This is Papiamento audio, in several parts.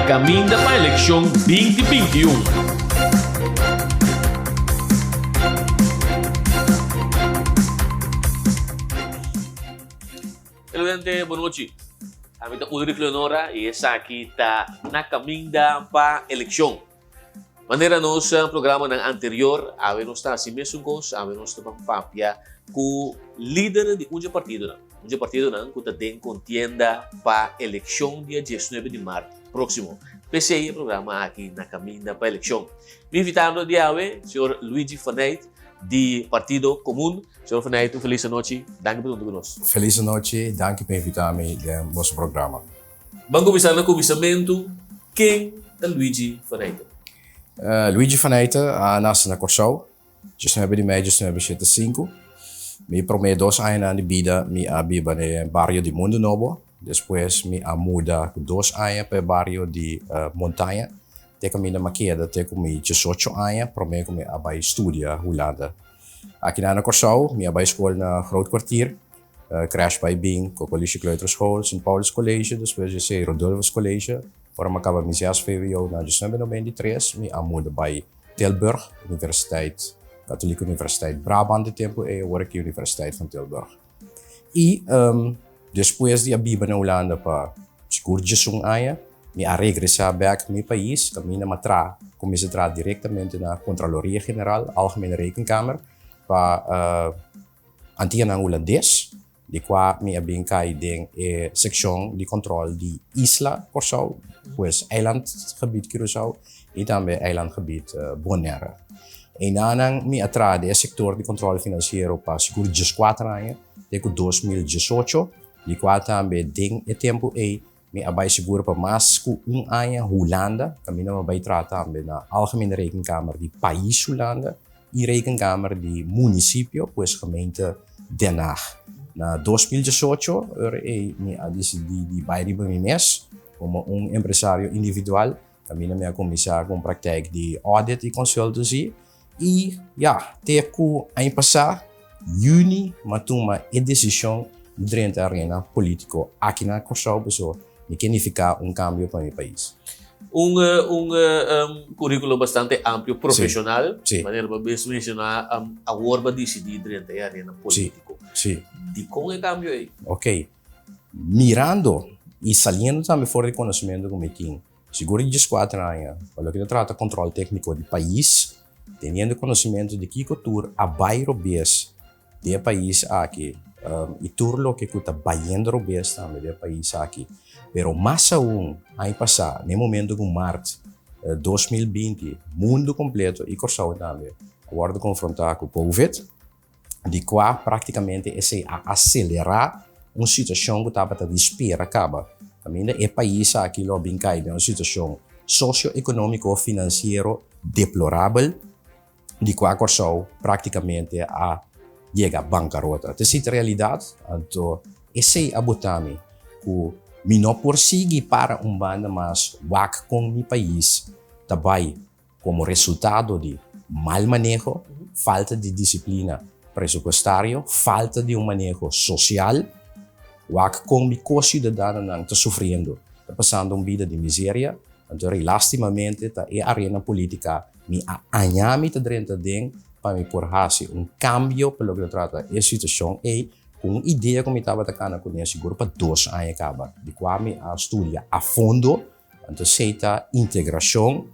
Caminda pa eleccion 2021. Televidente, bon nochi. Ami ta Ulrich Leonora y esaki ta Na Caminda pa Eleccion. Manera nos programanan anterior, awe nos ta hasi mesun kos, awe nos ta ban papia ku lider di un dje partidonan, un dje partidonan ku ta den kontienda pa elekshon dia diesnuebe di mart próksimo. P'esei e programa aki Na Kaminda pa Elekshon. Mi invitado di awe, señor Luigi Faneyt di Partido Komun. Señor Faneyt, un felis anochi, danki pa ta huntu ku nos. Felis anochi, danki pa invitá mi den boso programa. Ban kuminsá na kuminsamentu, ken ta Luigi van Eyten? Luigi van Eyten a nase na Kòrsou, diesnuebe di mei diesnuebe shete sinku. Mi promé dos añanan di bida mi a biba na e bario di Mundu Nobo. Despues mi a muda ku dos aña pa e bario di Montaña. Te kaminda mi a keda te ku mi diesocho aña promé ku mi a bai studia Hulanda. Akinan na Kòrsou mi a bai skol na Groot Kwartier. Crash bai bin Kokolishi Kleuterschool, Sint Paulus College, despues di esei Rodolphus College. Ora mi a kaba mi zes vwo na diesnuebe noventa i tres, mi a muda bai Tilburg, Universiteit, Katholieke Universiteit Brabant di tempu ei, awor aki Universiteit van Tilburg. I despues di a biba na Hulanda pa sigur diesun aña, mi a regresá bèk mi pais, kaminda mi a traha, kuminsá traha direktamente na Contraloria General, Algemene Rekenkamer, pa Antianan Hulandes, di kua mi a bin kai den e sekshon di kòntròl di isla Kòrsou, pues eilandgebied Curaçao i tambe eilandgebied Bonaire. Einanan mi a traha den e sektor di kòntròl finansiero pa sigur dieskuater aña, te ku 2018, di kua tambe den e tempu ei mi a bai sigur pa mas ku un aña Hulanda, kaminda mi a bai traha tambe na Algemene Rekenkamer di pais Hulanda i Rekenkamer di munisipio, pues gemeente Den Haag. Na 2018 ora ei mi a disidí di bai riba mi mes komo un empresario individual, kaminda mi a kuminsá ku un praktijk di audit i consultancy. I ya, te ku aña pasá, yüni, mi a tuma e desishon di drenta arena polítiko aki na Kòrsou pasobra mi ke nifiká un kambio pa mi pais. Un un curriculum bastante amplio, profesional, manera bo a bes menciona, awor bo a dicidi drenta e arena politico. Dicon e cambio ey? Ok, mirando y saliendo tambe for di conocimento cu mi tin, Sigur di dieskuater aña, pa loke ta trata kòntròl tékniko di pais, teniendo konosementu di kiko tur a bai robes den e pais aki i tur loke ku ta bayendo robes tambe den e pais aki. Pero mas aun aña pasá, na e momento ku mart 2020 mundu kompleto i Kòrsou tambe a wòrdu konfrontá ku covid, di kua práktikamente esei a aselerá un situashon ku tabata di spera kaba. Kaminda e pais aki lo a bin kai den un situashon sosio-ekonómiko finansiero deplorabel, di kua Kòrsou práktikamente a yega bankarota. Ta esei ta realidat, anto esei a bota mi ku mi no por sigui para un banda mas wak kon mi pais ta bai. Komo resultado di mal maneho, falta di disiplina presupuestario, falta di un maneho sosial, wak kon mi ko-siudadanonan ta sufriendo, ta pasando un bida di miseria, anto rei lastimamente ta e arena politica mi a aña mi ta drenta den pa mi por hasi un cambio pa loke ta trata e situacion ei ku un idea ku mi tabata kana kuné sigur pa dos aña kaba, di kua mi a studia a fondo. Anto esei ta integrashon,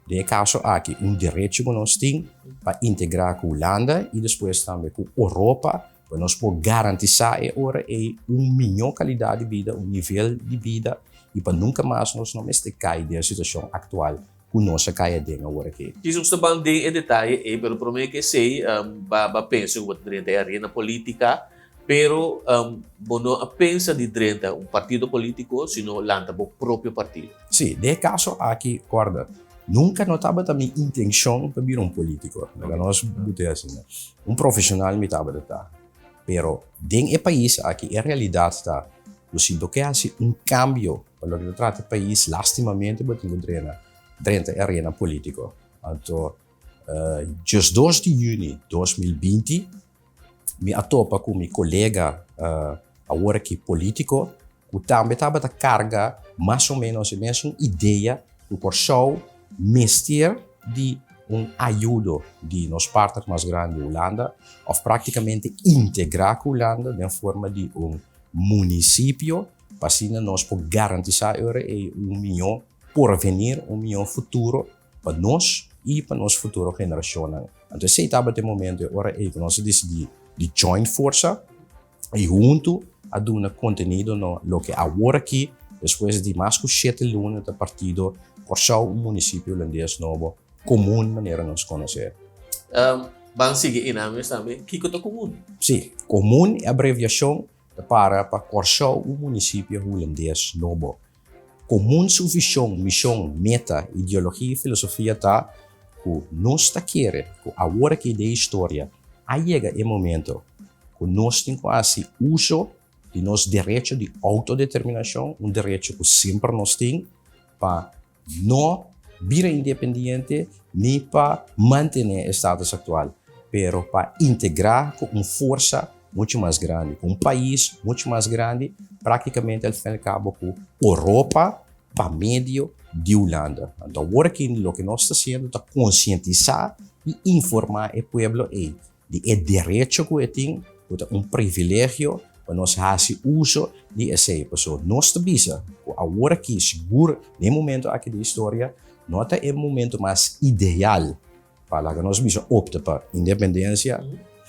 den e kaso aki un derecho ku nos tin pa integrá ku Hulanda i despues tambe ku Oropa pa nos por garantisá e ora ei un mihó kalidat di bida, un nivel di bida i pa nunka mas nos no mester kai den e situashon aktual ku nos a kai aden awor aki. Djis nos ta ban den e detaye ei, pero promé ku esei ba pensa ku bo ta drenta e arena polítika. Pero bo no a pensa di drenta un partido politico, sino lanta bo propio partido. Sí, den e caso aki, corda, nunca no tabata mi intencion pa bira un politico. Laga nos bute asina. Un profesional mi tabata ta. Pero den e pais aki e realidad ta cu si bo ke haci un cambio pa loke ta trata e pais, lastimamente bo tin cu drena, drenta e arena politico. Anto, diesdos di juni 2020, Mi a topa ku mi kolega awor aki polítiko. ku tambe tabata karga mas o ménos e mesun idea ku Kòrsou mester di un ayudo di nos partner mas grandi Hulanda òf praktikamente integrá ku Hulanda den forma di un munisipio pa asina nos por garantisá e ora ei un mihó porvenir, un mihó futuro pa nos i pa nos futuro generashonnan. Anto esei tabata e momento e ora ei ku nos a disidí di join forsa i huntu a duna kontenido na loke awor aki, despues di mas ku shete luna ta Partido Kòrsou, un munisipio hulandes nobo komun manera nos konosé. Ban sigui einan mes tambe. Kiko ta komun? Sí, komun e abreviashon ta para pa Kòrsou, un munisipio hulandes nobo. Komun su vishon, mishon, meta, ideologia i filosofia ta ku nos ta kere ku awor aki den historia a yega e momento ku nos tin ku hasi uso di nos derecho di outodeterminashon, un derecho ku semper nos tin pa no bira independiente ni pa mantené e status aktual, pero pa integrá ku un forsa muchu mas grandi, ku un pais muchu mas grandi, práktikamente al fin al kabo ku Oropa pa medio di Hulanda. Anto awor aki loke nos ta hasiendo ta konsientisá i informá e pueblo ei di e derecho ku e tin, ku ta un privilegio pa nos hasi uso di esei. Pasobra nos ta bisa ku awor aki, sigur den e momento aki di historia, no ta e momento mas ideal pa laga nos bisa opta pa independensia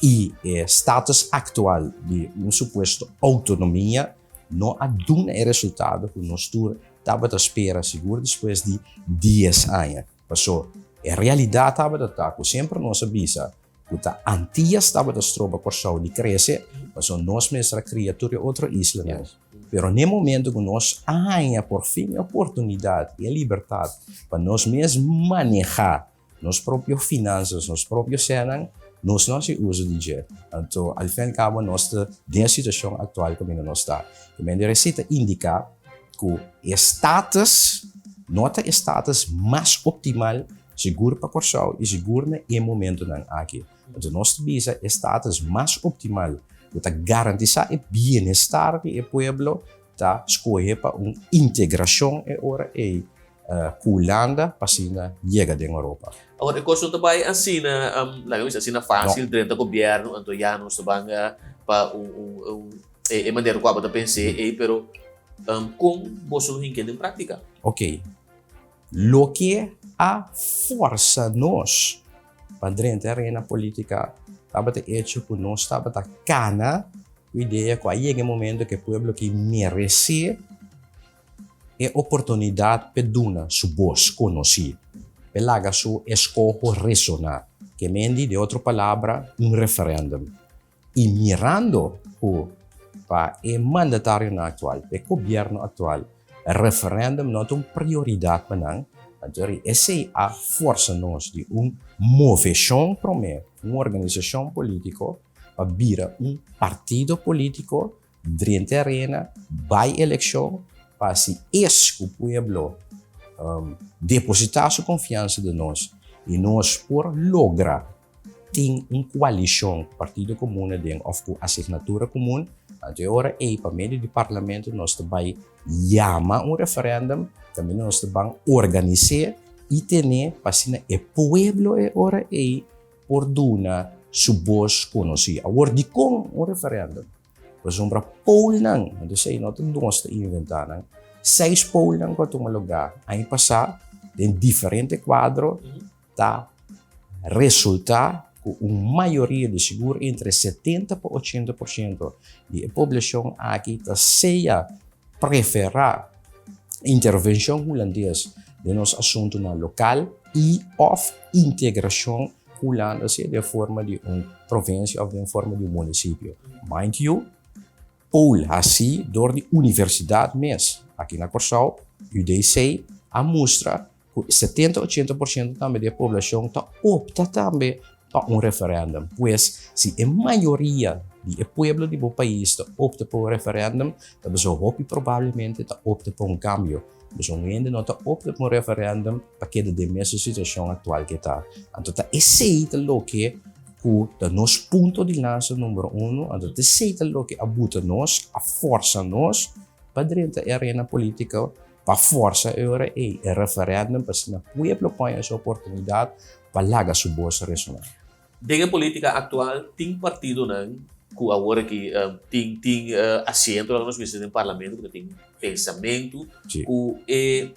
i e status aktual di un supuesto outonomia no a duna e resultado ku nos tur tabata spera, sigur despues di dies aña. Paso, e realidat tabata ta ku semper nos a bisa ku ta Antias tabata stroba Kòrsou di krese, paso nos mester a kria tur e otro islanan. Pero n'e momento ku nos a haña por fin e oportunidat i e libertat pa nos mes manehá nos propio finansas, nos propio sènan, nos no hasi uso di dje. Anto, al fin al kabo nos ta den e situashon aktual kaminda nos ta. E mende resi ta indiká ku e status no ta e status mas optimal sigur pa Kòrsou i sigur na e momentunan aki. Anto nos ta bisa e status mas optimal ku ta garantisá e bienestar di e pueblo ta skohe pa un integrashon e ora ei ku Hulanda pa asina yega den Europa. Awor e kos no ta bai asina, laga mi bisa asina fásil drenta gobièrnu anto ya nos ta ban pa un e manera ku abo ta pens'é ei, pero kon boso lo hink'é den práktika? Oke, loke a forsa nos pa drenta e arena polítika tabata e echo ku nos tabata kana ku idea ku a yega e momento ku e pueblo aki meresé e oportunidat p'e duna su bos konosí, p'e laga su eskoho resoná, ke mendi, den otro palabra, un referèndum. I mirando ku pa e mandatarionan aktual, pa e gobièrnu aktual, referèndum no ta un prioridat pa nan, anto esei a forsa nos di un moveshon promé, un organisashon polítiko, pa bira un partido polítiko, drenta e arena, bai elekshon, pa si es ku pueblo depositá su konfiansa den nos i nos por logra tin un koalishon ku Partido Komun aden òf ku asignatura komun, anto e ora ei pa medio di parlamento nos ta bai yama un referèndum kaminda nos ta ban organis'é i ten'é pa asina e pueblo e ora ei por duna su bos konosí. Awor dikon un referèndum? Pasobra pollnan, anto esei no ta nos ta inventá nan, seis pollnan ku a tuma lugá aña pasá den diferente kuadro, Ta resultá ku un mayoria di sigur entre 70 pa 80% di e poblashon aki ta sea preferá intervenshon hulandes den nos asuntunan lokal i òf integrashon Hulanda sea den forma di un provinsia òf den forma di un munisipio. Mind you, Poll hasí dor di universidat mes aki na Kòrsou, UDC, a mustra ku 70 80% tambe di e poblashon ta opta tambe pa un referèndum. Pues, si e mayoria di e pueblo di bo pais ta opta pa un referèndum, ta pasobra hopi probablemente ta opta pa un kambio. Pasobra un hende no ta opta pa un referèndum pa keda den mesun situashon aktual ke ta. Anto ta esei ta loke ku ta nos punto di lansa numero uno, anto ta esei ta loke a buta nos, a forsa nos. pa drenta e arena polítiko pa forsa e ora ei e referèndum pa asina pueblo por haña su oportunidat pa laga su bos resoná. Den e polítika aktual tin partidonan ku awor aki tin tin asiento laga nos bisa den parlamento ku ta tin pensamentu ku e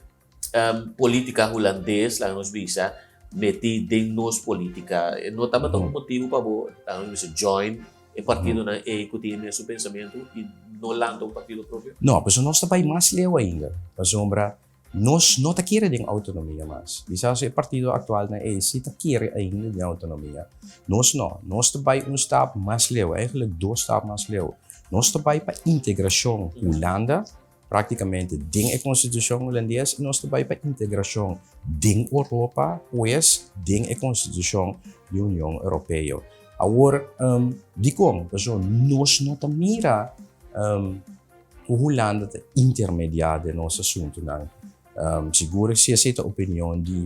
polítika hulandes laga nos bisa meti den nos polítika. No tabata un motibu pa bo laga nos bisa join e partidonan ei ku tin e mesun pensamentu i no lanta un partido propio? No, pasobra nos ta bai mas leu ainda, pasobra Nos no ta kere den autonomia mas. Kisas e partido actual na ei si ta kere ainda den autonomia. Nos no. Nos ta bai un stap mas leu, eigenlijk dos stap mas leu. Nos ta bai pa integracion Hulanda, practicamente den e constitucion Hulandes, y nos ta bai pa integracion den Europa, pues den e constitucion di Union Europeo. Awor, dikon? Pasobra nos no ta mira Ku Hulanda ta intermediá den nos asuntunan. Sigur si esei ta opinion di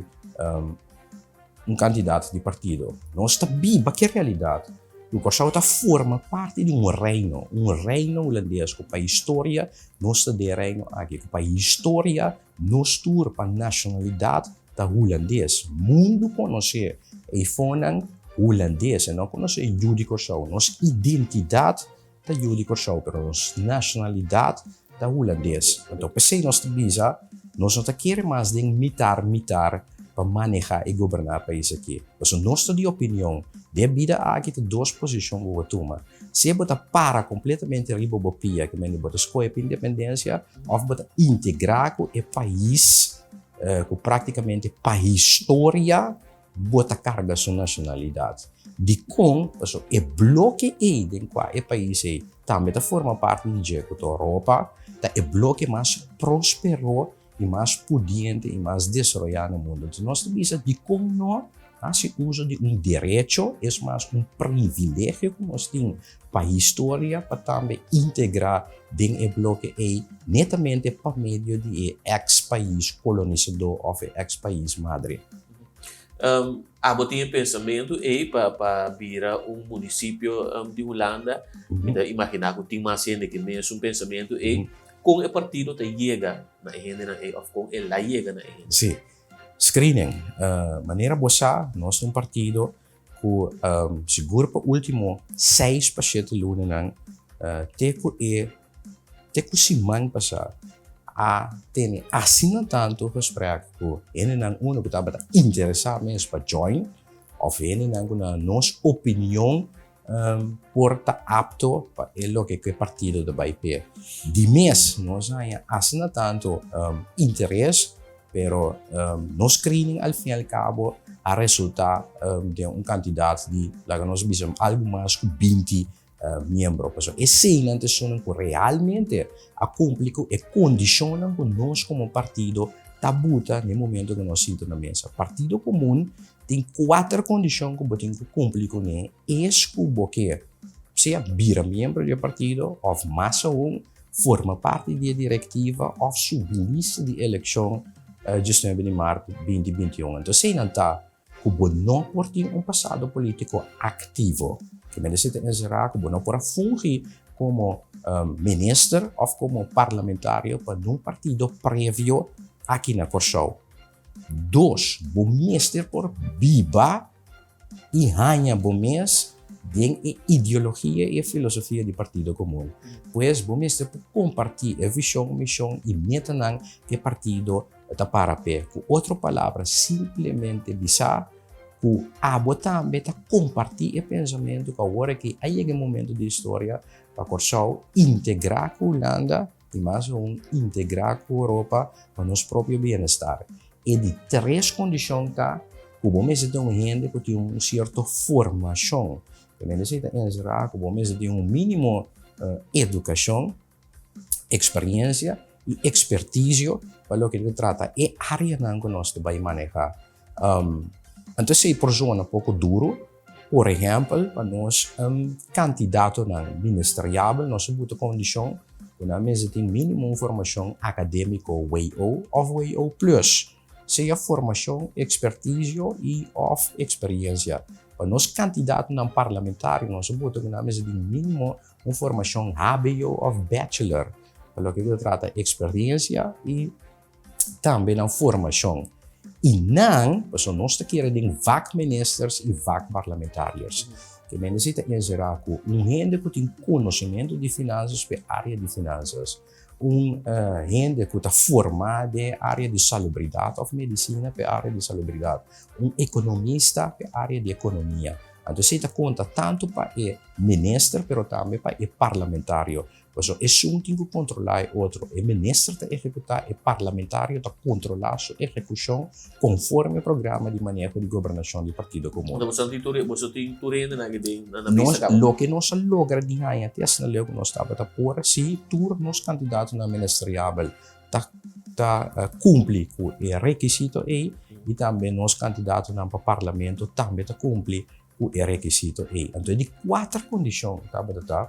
un kandidat di partido. Nos ta biba ki realidat ku Kòrsou ta forma parti di un reino, un reino hulandes ku pa historia nos ta den e reino aki, ku pa historia nos tur pa nashonalidat ta hulandes. Mundu konosé eifonan hulandes, e no konosé yu di Kòrsou. Nos identidat ta yu di Kòrsou pero nos nashonalidat ta hulandes. Anto p'esei nos ta bisa nos no ta kere mas den mitar mitar pa maneha i goberná pais aki. Pasobra nos ta di opinion den e bida aki ta dos posishon ku bo tuma. Sea bo ta para kompletamente riba bo pia ke mende bo ta skohe pa independensia òf bo ta integrá ku e pais ku praktikamente pa historia Bo ta karga su nashonalidat. Dikon? Pasobra e bloke ei den kua e pais ei tambe ta forma parti di dje, ku ta Europa, ta e bloke mas próspero i mas pudiente i mas desaroyá na mundu. Entonces nos ta bisa dikon no hasi uso di un derecho, es mas un privilegio ku nos tin pa historia pa tambe integrá den e bloke ei netamente pa medio di e eks pais kolonisadó òf e eks pais madre. Abo tin e pensamentu ei pa pa bira un munisipio di Hulanda? Mi ta imaginá ku tin mas hende ku mesun pensamentu ei. Kon e partido ta yega na e hendenan ei òf kon el a yega na e hendenan? Sí. Screening. Manera bo sa, nos ta un partido ku sigur pa último seis pa shete lunanan te ku e Te ku siman pasá a tene asina tantu gesprek ku hendenan uno ku tabata interesá mes pa join òf hendenan ku na nos opinion por ta apto pa e loke ku e partido ta bai p'e. Di mes nos haña asina tantu interes pero nos screening al fin al kabo a resultá den un kantidat di laga nos bisa algu mas ku 20 miembro. Pasobra eseinan ta esunnan ku realmente a kumpli ku e kondishonnan ku nos komo partido ta buta na e momento ku nos sinta na mesa. Partido Komun tin kuater kondishon ku bo tin ku kumpli kuné es ku bo ke sea bira miembro di e partido òf mas aun forma parti di e direktiva òf subi lista di elekshon 19 di mart 2021. Anto eseinan ta ku bo no por tin un pasado polítiko aktivo. Ke mester ta enserá ku bo no por a fungi komo minister òf komo parlamentario pa nun partido previo aki na Kòrsou. Dos, bo mester por biba i haña bo mes den e ideologia i e filosofia di Partido Komun. Pues bo mester por kompartí e vishon, mishon i metanan ku e partido ta para p'e. Ku otro palabra, simplemente bisa ku abo tambe ta kompartí e pensamentu ku awor aki a yega e momento di historia pa Kòrsou integrá ku Hulanda i mas aun integrá ku Europa pa nos propio bienestar. E di tres kondishon ta ku bo mester ta un hende ku tin un sierto formashon. E mester ta enserá ku bo mester tin un mínimo edukashon. Experiencia y expertisio pa loke ta trata e areanan cu nos ta bay maneha. Anto esey por zona poco duro, por ehempel pa nos candidatonan ministeriabel nos a buta condicion cu nan mester tin minimo un formacion academico WO of WO plus, sea formacion, expertisio y of experiencia. Pa nos candidatonan parlamentario nos a buta cu nan mester tin minimo Un formashon hbo òf bachelor. Pa loke ku ta trata eksperensia i tambe nan formashon. I nan, pasobra nos ta kere den vakministers i vakparlamentariërs. Ke men esei ta enserá ku un hende ku tin konosementu di finansas pa e área di finansas, un hende ku ta formá den e área di salubridat òf medisina pa e área di salubridat, un ekonomista pa e área di ekonomia. Anto esei ta konta tantu pa e minister pero tambe pa e parlamentario. Pasobra esun tin ku kontrolá e otro. E minister ta ehekutá, e parlamentario ta kontrolá su ehekushon konforme e programa di maneho di gobernashon di Partido Komun. Anto boso tin tur boso tin tur hendenan aki den na Nos bista kaba? loke nos a logra di haña te asina leu ku nos tabata por si tur nos kandidatonan ministeriabel ta ta kumpli ku e rekisito ei i tambe nos kandidatonan pa parlamento tambe ta kumpli ku e rekisito ei. Anto e di kuater kondishon tabata ta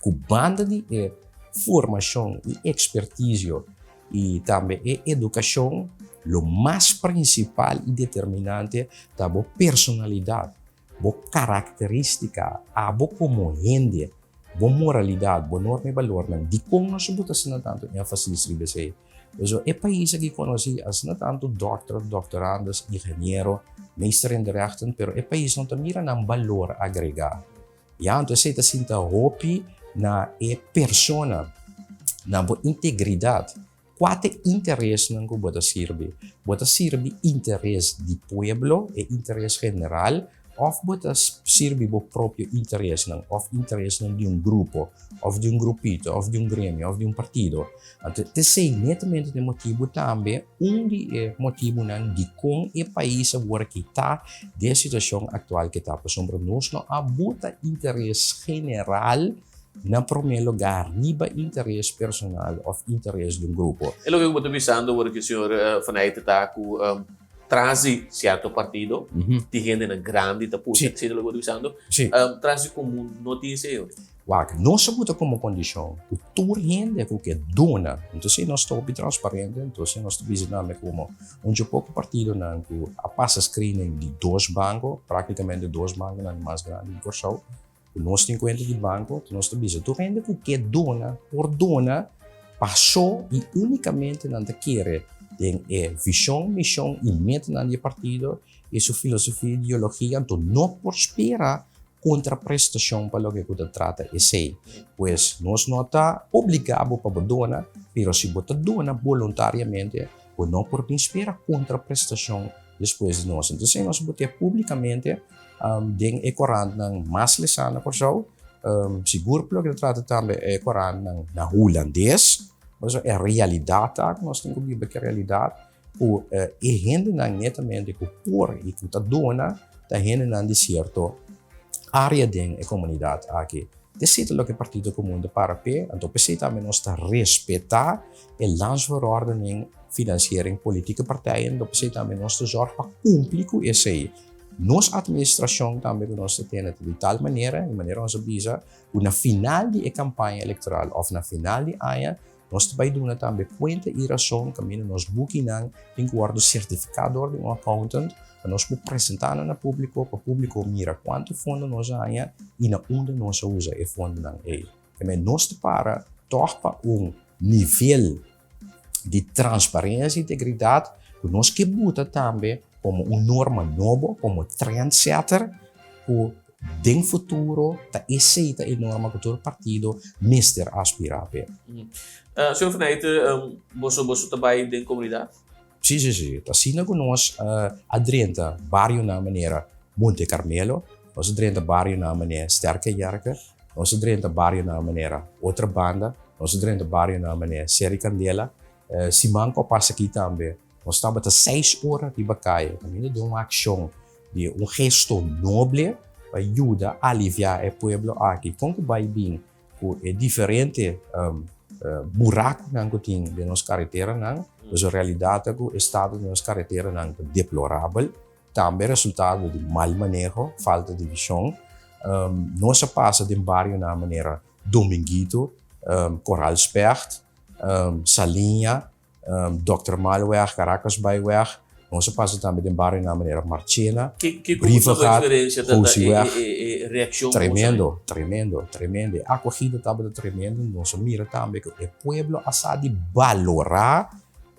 Ku banda di e formashon i ekspertisio i tambe e edukashon, lo mas prinsipal i determinante ta bo personalidat, bo karakterístika, abo komo hende, bo moralidat, bo norma i balornan. Dikon nos a buta asina tantu énfasis riba esei? Pasobra e pais aki konosí asina tantu dòkter, dòktorandes, ingeniero, meester in de rechten, pero e pais no ta mira nan balor agregá. Ya, anto esei ta sinta hopi na e persona, na bo integridat. Kua ta e interesnan ku bo ta sirbi? Bo ta sirbi interes di pueblo, e interes general, òf bo ta sirbi bo propio interesnan òf interesnan di un grupo, òf di un grupito, òf di un gremio, òf di un partido? Anto esei netamente ta e motibu tambe, un di e motibunan dikon e pais awor aki ta den e situashon aktual ke ta, pasobra nos no a buta interes general na promé lugá riba interes personal òf interes di un grupo. E loke ku bo ta bisando awor aki señor Van Eijten ta ku tras di sierto partido tin hendenan grandi ta pusha, esei ta loke bo ta bisando? Tras di komun no tin esei hoor. Wak, nos a buta komo kondishon ku tur hende ku ke duna, entonces nos ta hopi transparente, entonces nos ta bisa tambe komo un dje poko partidonan ku a pasa screening di dos banko, praktikamente dos bankonan di mas grandi di Kòrsou, ku nos tin kuenta di banko, nos ta bisa tur hende ku ke duna por duna paso i únikamente nan ta kere den e vishon, mishon i metanan di e partido i su filosofia i ideologia, anto no por spera kontraprestashon pa loke ku ta trata esei. Pues nos no ta obligá bo pa bo dona, pero si bo ta dona boluntariamente, bo no por bin spera kontraprestashon despues di nos. Entonces nos botea públikamente den e korantnan mas lesá na Kòrsou, sigur pa loke ta trata tambe e korantnan na hulandes, pasobra e realidat ta ku nos tin ku biba ku e realidat ku e hendenan netamente ku por i ku ta duna ta hendenan di sierto área den e komunidat aki. Esei ta loke Partido Komun ta para p'e, anto p'esei tambe nos ta respetá e Landsverordening Financiering Politieke Partijen, anto p'esei tambe nos ta zòrg pa kumpli ku esei. Nos administrashon tambe ku nos ta tene ta di tal manera, di manera nos a bisa, ku na final di e kampaña elektoral òf na final di aña Nos ta bai duna tambe kuenta i rason kaminda nos bukinan tin ku wòrdu sertifiká dor di un accountant pa nos por presentá nan na públiko pa públiko mira kuantu fondo nos a haña i na unda nos a usa e fondonan ei. Tambe nos ta para tòg pa un nivel di transparensia i integridat ku nos ke buta tambe komo un norma nobo, komo trendsetter ku Den futuro ta esei ta e norma ku tur partido mester aspirá p'e. Señor Van Eijten, boso boso ta bai den komunidat? Sí, sí, sí. Ta asina ku nos a drenta barionan manera Monte Carmelo, nos a drenta barionan manera Sterke Yerke, nos a drenta barionan manera Otrabanda, nos a drenta barionan manera Seri Kandela. Siman ku a pasa aki tambe nos tabata seis ora riba kaya kaminda den un akshon di un gesto noble pa yuda aliviá e pueblo aki. Kon ku bai bin ku e diferente burakunan ku tin den nos kareteranan? Pasobra realidat ta ku estado di nos kareteranan ta deplorabel. Tambe resultado di mal maneho, falta di vishon. Nos a pasa den barionan manera Dominguito, Koralspecht, Saliña, Dòkter Malweg, Caracasbaaiweg. Nos a pasa tambe den barionan manera Marchena, Kiko bo Brievengat, eksperensia ta Gosiweg. e reakshon ku bo sa? Tremendo, tremendo, tremendo. E akogida tabata tremendo. Nos a mira tambe ku e pueblo a sa di balorá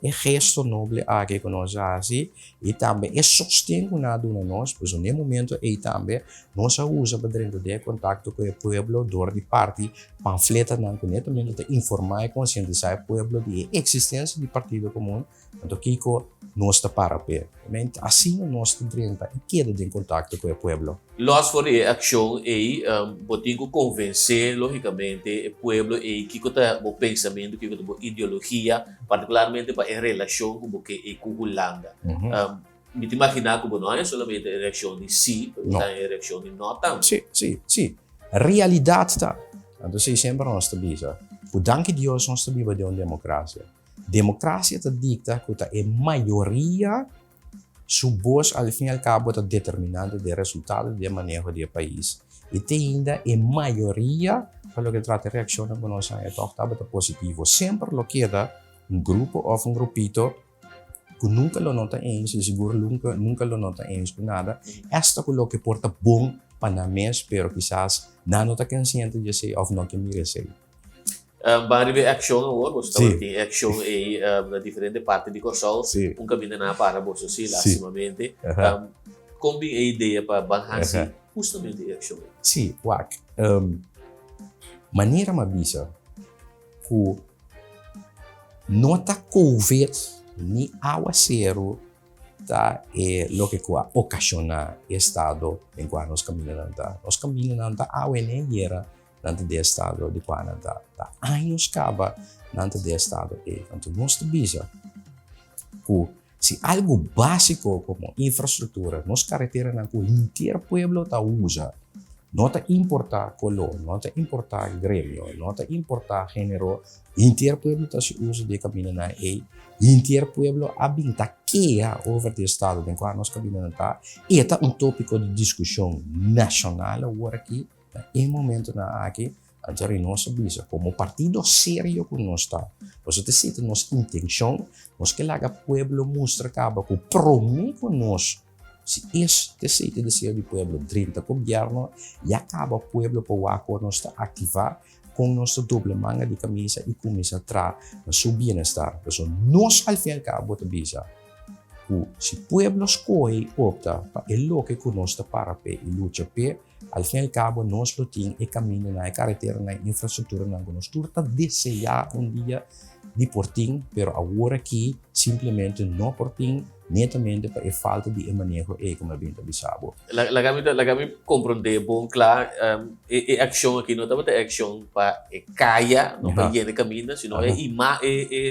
e gesto noble aki ku nos a hasi i tambe e sosten ku nan a duna nos. Pasobra na e momento ei tambe nos a usa pa drenta den e kontakto ku e pueblo dor di parti pamfletanan ku netamente ta informá i konsientisá e pueblo di e eksistensia di Partido Komun. Anto kiko nos ta para p'e? Mente asina nos ta drenta i keda den kontakto ku e pueblo. Los for di e akshon ei, bo tin ku konvensé lógikamente e pueblo ei kiko ta bo pensamentu, kiko ta bo ideologia, partikularmente pa e relashon ku bo ke ei ku Hulanda. Mi ta imaginá ku bo no haña solamente e reakshon di sí, pero bo ta haña e reakshon di no tambe. Sí, sí, sí. Realidat ta. Anto esei semper nos ta bisa, ku danki Dios nos ta biba den un demokrasia. Demokrasia ta dikta ku ta e mayoria su bos al fin i al kabo ta determinante di e resultado di e maneho di e pais. I te ainda e mayoria pa loke trata e reakshonnan ku nos haña tòg tabata positivo. Semper lo keda un grupo òf un grupito ku nunka lo no ta eens i sigur nunka nunka lo no ta eens ku nada, esta ku loke por ta bon pa nan mes pero kisas nan no ta konsiente di esei òf no ke mira esei. Ban riba e akshon awor, boso tabata tin e akshon ei na diferente parti di Kòrsou, un kaminda nan a para boso si, lastimamente. Kon bin e idea pa ban hasi hustamente e akshon ei? Sí, wak, manera mi a bisa ku no ta covid ni awaseru ta e loke ku a okashoná e estado den kua nos kamindanan ta. Nos kamindanan ta awe n'e yera Nan ta den estado di kua nan ta. Ta años kaba nan ta den estado ei. Anto nos ta bisa ku si algu básiko komo infrastruktura, nos kareteranan ku henter pueblo ta usa, no ta importá koló, no ta importá gremio, no ta importá género, henter pueblo ta hasi uso di e kamindanan ei, henter pueblo a bin ta keha over di estado den kua nos kamindanan ta. E ta un tópiko di diskushon nashonal awor aki. Na e momentonan aki, anto Reynoso a bisa, komo partido serio ku nos ta, pasobra ta esei ta nos intenshon, nos ke laga pueblo mustra kaba ku promé ku nos, si es ta esei ta e deseo di pueblo, drenta gobièrnu, ya kaba pueblo por wak kon nos ta aktivá, kon nos ta dobla manga di kamisa i kuminsá traha na su bienestar. Pasobra nos al fin al kabo ta bisa ku si pueblo skohe i opta pa e loke ku nos ta para p'e i lucha p'e, Al fin al cabo nos lo tin e camindanan, e careteranan, e infrastructuranan cu nos tur ta desea un dia di por tin, pero awor aki simplemente no por tin netamente pa e falta di e maneho ey cu mi a bin ta bisa bo. Laga mi laga mi comprende bon cla, e e accion aki no tabata e accion pa e caya, no pa yena e caminda, sino e ima e e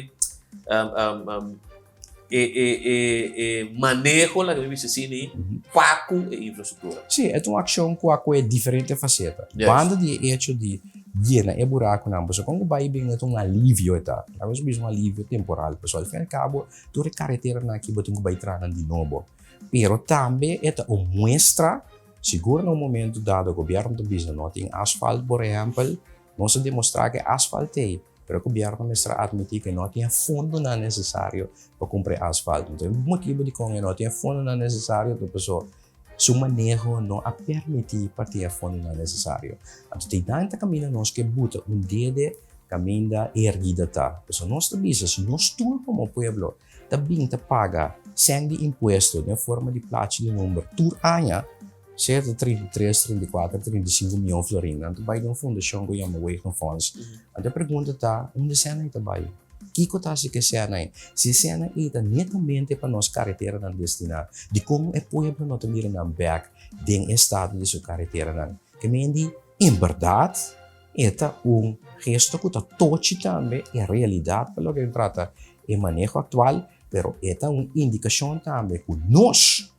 E e e e maneho laga mi bisa asina pa ku e infrastruktura. Sí, e ta un akshon ku a kohe diferente faseta. Banda di e echo di yena e burakunan, pasobra kon ku bai bin e ta un alivio e ta. Laga nos bisa un alivio temporal, pasobra al fin al kabo tur e kareteranan aki bo tin ku bai traha nan di nobo. Pero tambe e ta un muestra, sigur na un momento dado gobièrnu ta bisa no tin asfalt por ehèmpel, Nos a demostrá ku e asfalt ei, pero e gobièrnu mester a atmití ku e no tin e fondonan nesesario pa kumpra e asfalt. Enton e motibu dikon e no tin e fondonan nesesario ta pasobra su maneho no a permití pa tin e fondonan nesesario. Anto te einan ta kaminda nos ke buta un dede kaminda e herida ta. Pasobra nos ta bisa si nos tur komo pueblo ta bin ta paga sèn di impuesto den forma di plachi di number tur aña, Sea ta 33, 34, 35 mion florin. Nan ta bai den un fundashon ku yama Wegenfonds. Anto e pregunta ta, unda e sèn ei ta bai? Kiko ta hasi ku e sèn ei? Si e sèn ei ta netamente pa nos kareteranan destiná, dikon e pueblo no ta mira nan bèk den e estado di su kareteranan? Ke men di, en bèrdat e ta un gesto ku ta tochi tambe e realidat pa loke ta trata e maneho aktual, pero e ta un indikashon tambe ku nos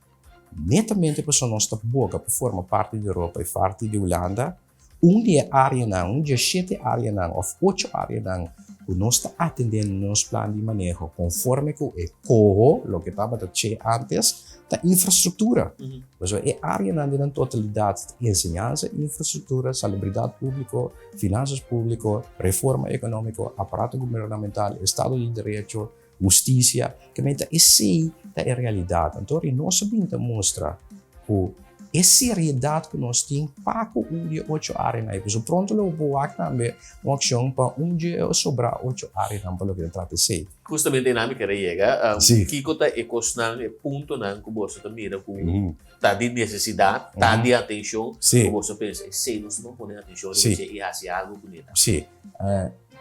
Netamente pasobra nos ta boga pa forma parti di Europa i parti di Hulanda, un di e áreanan, un di e shete áreanan òf ocho áreanan ku nos ta atendé na nos plan di maneho konforme ku e koho, loke tabata che ántes, ta infrastruktura. Pasobra e áreanan den nan totalidat ta enseñansa, infrastruktura, salubridat públiko, finansas públiko, reforma ekonómiko, aparato gubernamental, estado di derecho, Hustisia, ke men ta esei ta. ta e realidat. Anto ri nos a bin ta mustra ku e seriedat ku nos tin pa ku un di e ocho areanan ei. Pasobra pronto lo bo por wak tambe un akshon pa un di e sobrá ocho areanan pa loke ta trata esei. Hustamente einan mi kere yega. Kiko ta e kosnan, e puntonan ku boso ta mira ku ta di nesesidat, ta di atenshon, ku boso pensa esei nos ta pone atenshon riba dje i hasi algu kuné tambe? Sí.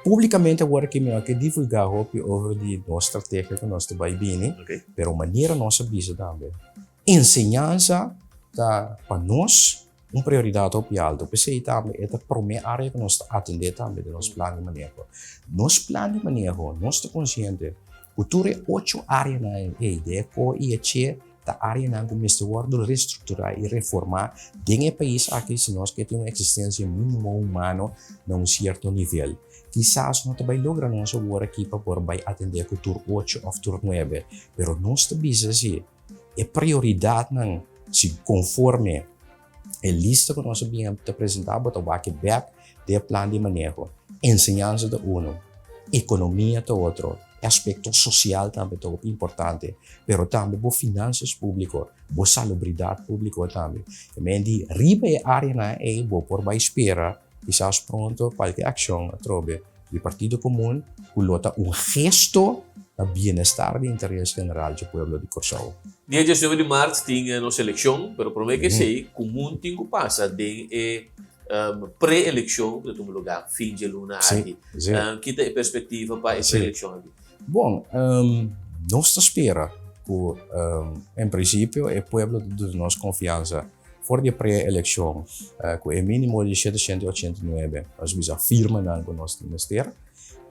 Públikamente awor aki mi no ke divulgá hopi over di nos strategia ku nos ta bai bini, pero manera nos a bisa tambe, enseñansa ta pa nos un prioridat hopi alto. P'esei tambe e ta promé área ku nos ta atendé tambe den nos plan di maneho. Nos plan di maneho, nos ta konsiente ku tur e ocho áreanan ei, di e ko i e che, Ta áreanan ku mester wòrdu restrukturá i reformá den e pais aki si nos ke tin un eksistensia mínimo humano na un sierto nivel. Kisas no ta bai logra nos awor aki pa por bai atendé ku tur ocho òf tur nuebe, pero nos ta bisa si e prioridatnan si konforme e lista ku nos a bin ta presentá bo ta wak e bèk den e plan di maneho. Enseñansa ta uno, ekonomia ta otro, e aspekto sosial tambe ta hopi importante, pero tambe bo finansas públiko, bo salubridat públiko tambe. E men di riba e áreanan ei bo por bai spera kisas pronto kualke akshon atrobe di Partido Komun ku lo ta un gesto na bienestar di interes general dje pueblo di Kòrsou. Dia diesnuebe di mart tin nos elekshon, pero promé ku esei Komun tin ku pasa den e pre-elekshon ku ta tuma lugá fin dje luna aki. Ki ta e perspektiva pa e pre-elekshon aki? Bon, nos ta spera ku en prinsipio e pueblo ta duna nos konfiansa For di e pre-elekshon ku e mínimo di 789, nos bisa firmanan ku nos tin mester.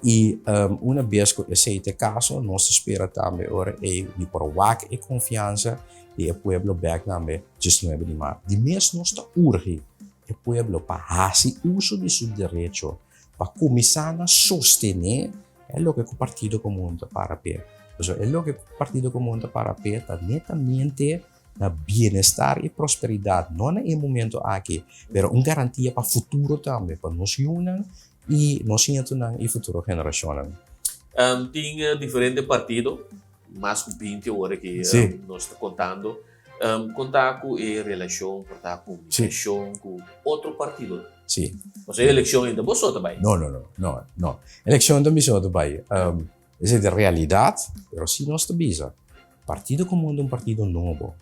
I una bes ku esei ta e kaso, nos ta spera tambe ora ei di por wak e konfiansa di e pueblo bèk tambe 19 di mart. Di mes nos ta urgi e pueblo pa hasi uso di su derecho pa kuminsá na sostené e loke ku Partido Komun ta para p'e. Pasobra e loke ku Partido Komun ta para p'e ta netamente na bienestar i prosperidat, no na e momento aki, pero un garantia pa futuro tambe, pa nos yunan i nos nietunan i futuro generashonnan. Tin diferente partido, mas ku binti awor aki nos ta kontando. Kon ta ku e relashon, por ta komunikashon ku otro partidonan? Sí. Pasobra e elekshon ainda bo so ta bai. No, no, no, no, no. Elekshon ta mi so ta bai. Esei ta realidat, pero si nos ta bisa. Partido Komun ta un partido nobo.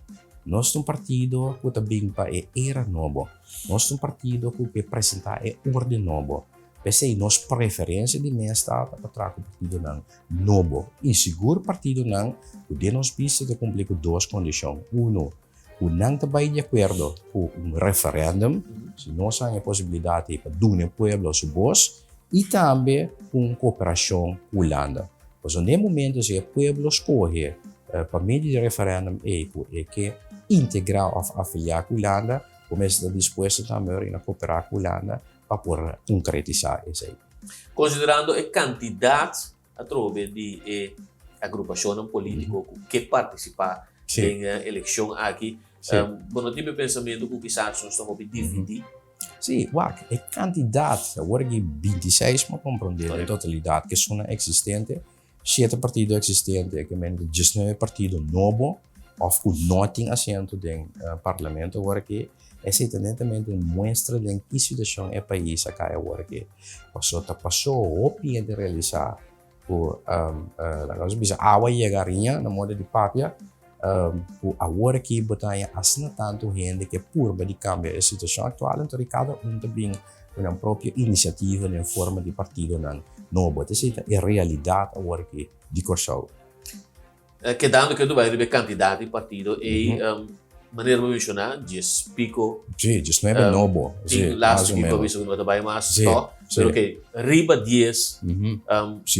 Nos ta un partido ku ta bin pa e era nobo. Nos ta un partido ku ke presentá e orden nobo. P'esei nos preferensia di mes ta pa traha ku partidonan nobo i sigur partidonan ku den nos bista ta kumpli ku dos kondishon. Uno, ku nan ta bai di akuerdo ku un referèndum, si nos haña e posibilidat ei pa duna e pueblo su bos, i tambe ku un kooperashon ku Hulanda. Pasobra na e momento si e pueblo skohe pa medio di referèndum ei ku e ke integrá òf afiliá ku Hulanda, bo mester ta dispuesto tambe ora na kooperá ku Hulanda pa por konkretisá esei. Konsiderando e kantidat atrobe di e agrupashonnan polítiko ku ke partisipá den e elekshon aki, bo no tin e pensamentu ku kisas nos ta hopi dividí? Sí, wak, e kantidat, awor aki bintiseis mi a komprondé den totalidat ke esunnan eksistente, shete partido eksistente, ke men diesnuebe partido nobo òf ku no tin asiento den parlamento awor aki, esei ta netamente un muestra den ki situashon e pais a kai awor aki. Pasobra ta pasó hopi hende realisá ku laga nos bisa awa yega riña na moda di papia ku awor aki bo ta haña asina tantu hende ke purba di kambia e situashon aktual anto di kada un ta bin ku nan propio inisiativa den forma di partidonan nobo. Esei ta e realidat awor aki di Kòrsou. Kedando ketu bai riba e kantidat di partido ei, manera bo menshoná, dies piko. Sí, diesnuebe nobo. Tin lastu ki bo a bisa ku no ta bai mas, tò? Pero oke, riba dies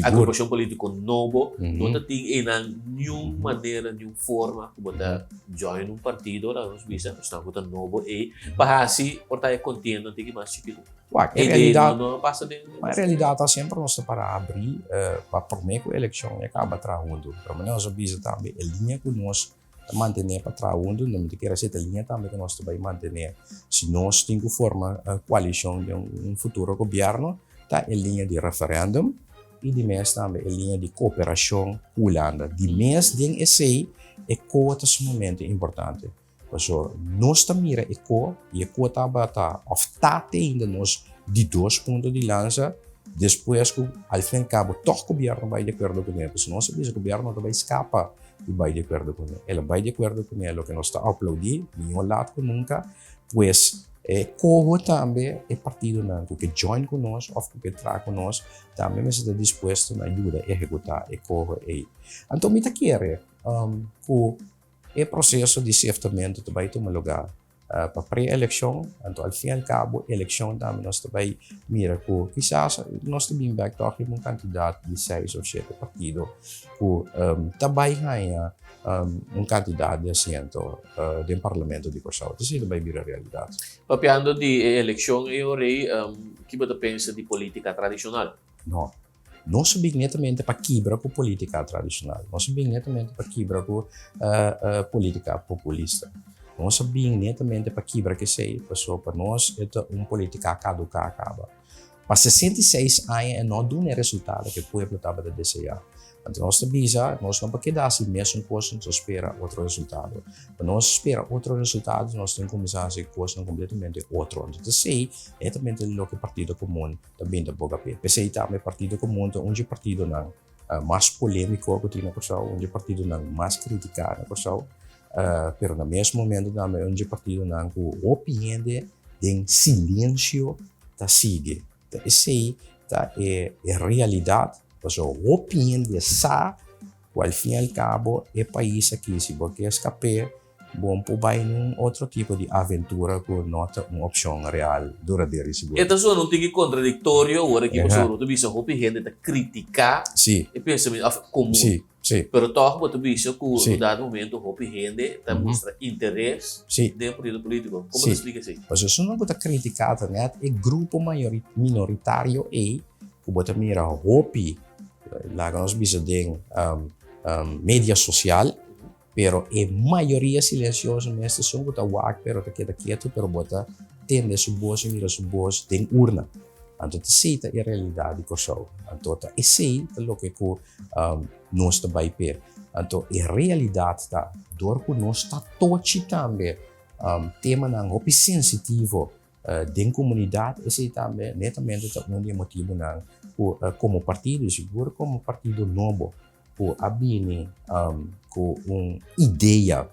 agrupashon polítiko nobo, no ta tin einan niun manera, niun forma ku bo ta join un partido, laga nos bisa, esnan ku ta nobo ei, pa hasi por ta e kontienda un tiki mas chikitu. Wak, en realidad, no, no pasa den, en realidad ta semper nos ta para abri uh, pa promé ku elekshon e kaba traha huntu. Pero nos a bisa tambe e liña ku nos ta mantené pa traha huntu, no mi ta kere seta liña tambe ku nos ta bai mantené. Si nos tin ku forma uh, koalishon den un futuro gobierno, ta e liña di referendum i di mes tambe e liña di kooperashon ku Hulanda. Di mes den esei E koho ta sumamente importante. Paso nos ta mira e ko i e ko tabata òf ta te ainda nos di dos punto di lansa despues ku al fin al kabo tòg gobièrnu bai di akuerdo kuné. Pasobra nos a bisa gobièrnu no ta bai skapa di bai di akuerdo kuné. El a bai di akuerdo kuné loke nos ta aplaudí mihó lat ku nunka. Pues e koho tambe e partidonan ku ke join ku nos òf ku ke traha ku nos tambe mester ta dispuesto na yuda ehekutá e koho ei. Anto mi ta kere ku e proseso di seftamentu ta bai tuma lugá pa pre-elekshon, anto al fin al kabo elekshon tambe nos ta bai mira ku kisas nos ta bin bèk tòg riba un kantidat di seis òf shete partido ku ta bai haña un kantidat di asiento den Parlamento di Kòrsou. Esei ta bai bira realidat. Papiando di e elekshon ei ora ei, ki bo ta pensa di polítika tradishonal? No. Nos a bin netamente pa kibra ku polítika tradishonal. Nos a bin netamente pa kibra ku polítika populista. Nos a bin netamente pa kibra ku esei, pasobra pa nos e ta un polítika kaduká kaba. Pa 66 aña e no duna e resultado ku e pueblo tabata deseá. Anto nos ta bisa, nos no por keda hasi mesun kos nos ta spera otro resultado. Pa nos spera otro resultado nos tin kuminsá hasi kosnan kompletamente otro. Anto ta esei netamente loke Partido Komun ta bin ta boga p'e. P'esei tambe Partido Komun ta un dje partidonan mas polémiko ku tin na Kòrsou, un dje partidonan mas kritiká na Kòrsou, pero na mes momento tambe un dje partidonan ku hopi hende den silensio ta sigui. Ta esei ta e realidat, pasobra hopi hende sa ku al fin i al kabo e pais aki si bo ke skap'é Bo por bai nun otro tipo di aventura ku no ta un opshon real duradero i sigur. E ta sona un tiki kontradiktorio ora ki pasobra bo ta bisa hopi hende ta kritiká e pensamentu òf komun. Pero tòg bo ta bisa ku un dado momento hopi hende ta mustra interes den e partido polítiko. Kon bo ta splika esei? Pasobra esunnan ku ta kritiká ta nèt e grupo minoritario ei ku bo ta mira hopi, laga nos bisa den media sosial. Pero e mayoria silencioso mes ta esun cu ta wak pero ta keda ketu pero bo ta tende su bos y mira su bos den urna. Anto ta esey ta e realidad di Corsou. Anto ta esey ta loke cu nos ta bay p'e. Anto e realidad ta dor cu nos ta tochi tambe temanan hopi sensitivo den comunidad esey tambe netamente ta un di e motibonan cu como partido y sigur como partido nobo ku a bini ku un idea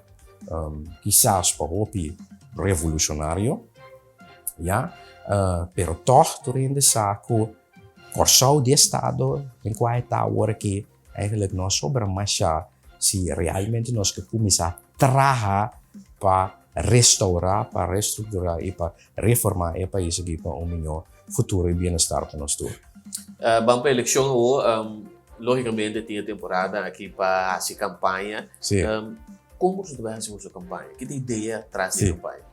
kisas pa hopi revolushonario, ya, pero tòg tur hende sa ku Kòrsou di estado den kua e ta awor aki eigenlijk no a sobra masha si realmente nos ke kuminsá traha pa restourá, pa restrukturá i pa reformá e pais aki pa un mihó futuro i bienestar pa nos tur. Ban pa elekshon awor. Lógicamente tin e temporada aki pa hasi campaña. Sí. Kon boso ta bai hasi boso campaña? Ki ta idea tras di campaña?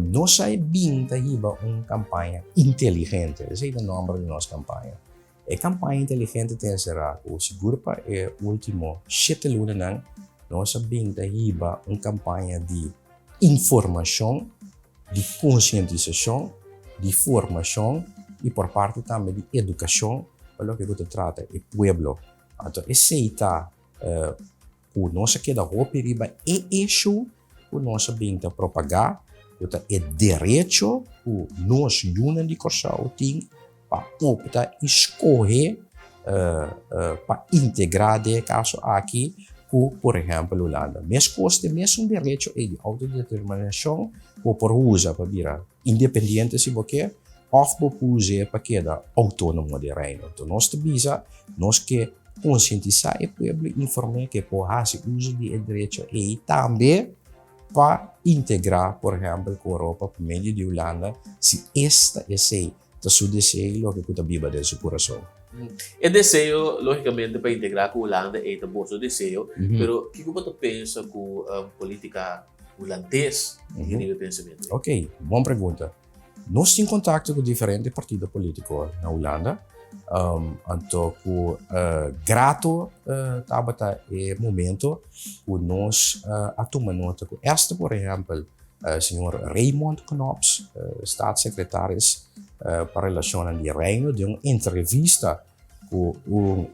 Nos a bin ta hiba un campaña inteligente. Esei ta nomber di nos campaña. E campaña inteligente ta enserá ku sigur pa e último shete lunanan nos a bin ta hiba un campaña di informashon, di konsientisashon, di formashon i por parti tambe di edukashon pa loke ku ta trata e pueblo. Anto esei ta ku nos a keda hopi riba e issue ku nos a bin ta propagá, ku ta e derecho ku nos yunan di Kòrsou tin pa opta i skohe pa integrá den e kaso aki ku por ehèmpel Hulanda. Meskos tin mesun derecho ei di outodeterminashon bo por usa pa bira independiente si bo ke òf bo por us'é pa keda outónomo den Reino. Enton nos ta bisa nos ke konsientisá e pueblo i inform'é ke por hasi uso di e derecho ei tambe pa integrá por ehèmpel ku Europa pa medio di Hulanda si esta esei Ta su deseo loke ku ta biba den su kurason. E deseo, lógikamente, pa integrá ku Hulanda ei ta boso deseo, pero kiko bo ta pensa ku polítika hulandes tin riba e pensamentu ei? Oké, bon pregunta. Nos tin kontakto ku diferente partido polítiko na Hulanda, anto ku grato tabata e momento ku nos a tuma nota ku esta, por ehèmpel, Señor Raymond Knops, staatssecretaris pa Relacionnan di Reino, den un entrevista cu un